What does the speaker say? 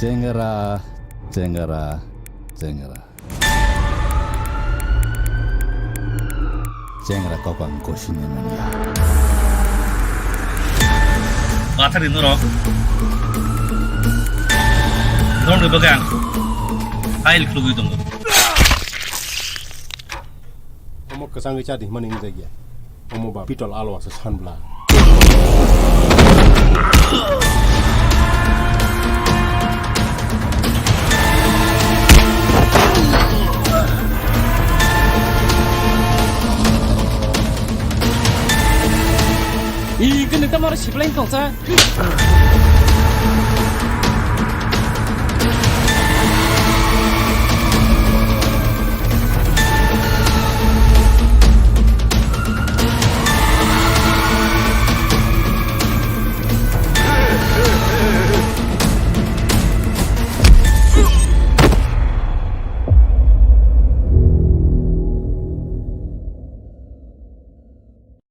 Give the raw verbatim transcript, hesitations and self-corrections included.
Chengra, chengra, chengra. Chengra kok ang gosini manya. Bathari norok. Norokni bagwi ang file khulugwi tongo. Omo kwchangwi cha di hwnmani wngjakya. Omo ba pitol alwa se sanbla. Ih, kene tamaro sibleng tongsa.